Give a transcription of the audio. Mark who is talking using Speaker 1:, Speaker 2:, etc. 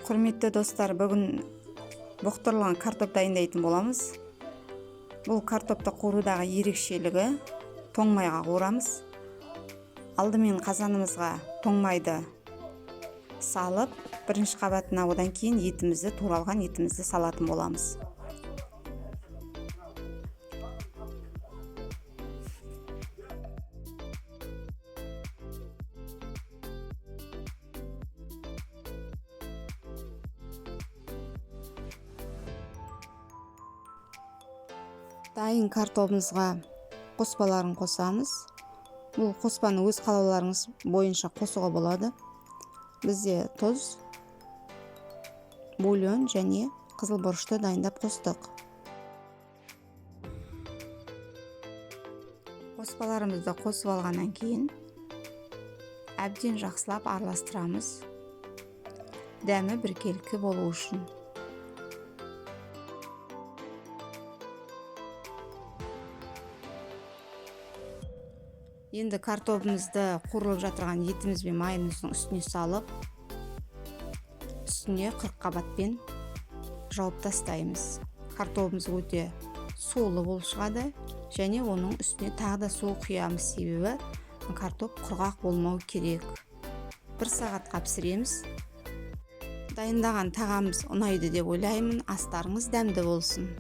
Speaker 1: Құрметті достар, бүгін бұқтырылған картоп дайындайтын боламыз. Бұл картопты қуырудағы ерекшелігі тоң майға қуырамыз. Алдымен қазанымызға тоң майды салып, бірінші қабатына, одан кейін етімізді, туралған етімізді салатын боламыз. Дайын картобымызға қоспаларын қосамыз. Бұл қоспаны өз қалауларыңыз бойынша қосуға болады. Бізде тұз, бульон және қызыл бұрышты дайындап қостық. Қоспаларымызды қосып алғаннан кейін әбден жақсылап араластырамыз. Дәмі біркелкі болу үшін. Енді картобымызды қуырылып жатырған етіміз бен майымыздың үстіне салып, үстіне 40 қабатпен жауып тастаймыз. Картобымыз өте сулы болып шығады және оның үстіне тағы да су құямыз, себебі картоп құрғақ болмау керек. 1 сағатқа пісіреміз. Дайындаған тағамымыз ұнайды деп ойлаймын. Астарыңыз дәмді болсын.